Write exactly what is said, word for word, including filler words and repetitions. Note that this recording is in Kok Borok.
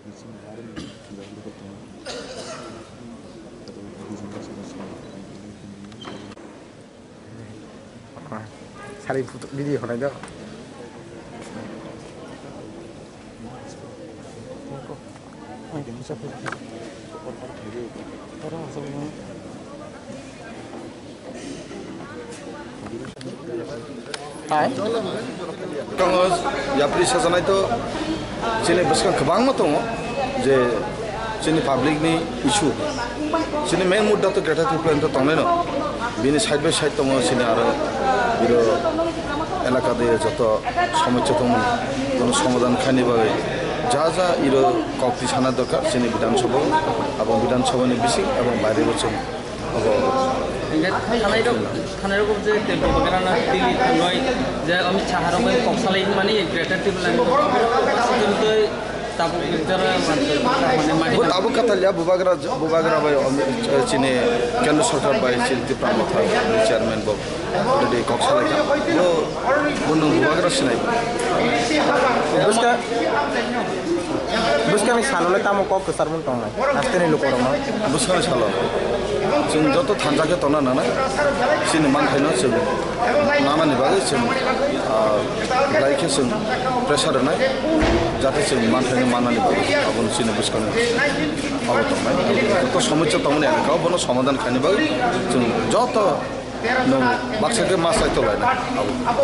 Sari photo video honai do. Hai. Tongo, yapri sajanai to chini bwskang kwbangma tongo je chini public ni issue, chini main mudda to Greater Tipraland to tongnai no, bini side by side tongo chini aro iro elaka de joto somosya tongmani, bono somadhan khaini bagwi ja ja iro kok tisana dorkar chini Bidhan Sabha, abo Bidhan Sabha ni bising abo baire bo chwng abo. Hingke thanai rok, thanai rok je te Bubagra na Delhi thangnai je Amit Shah rok bai kok salai mani Greater Tipraland ni kok salai twi tabuk jora manse mane mani. Bo tabuk katalya Bubagra, Bubagra bai Amit, chini Kendra Sarkar bai chini Tipra Motha chairman bo already kok salai kha. Bo, bo nung Bubagra sinai. Bwskang, bwskangni salole tamo kok kwcharmung tongnai? Hasteni lukorokno. Bwskangni salo chwng joto thansa khe tongna nangnai. Chini manthaino chwng nanani bagwi chwng, ah, belai khe chwng pressure rwnai. Jate chwng manthaino mannani bagwi aboni chini bwskango abo tongnai. Joto somosya tongmani elaka bono somadhan khaini bagwi chwng joto nwng baksa khe ma sai tonglainai. Abo.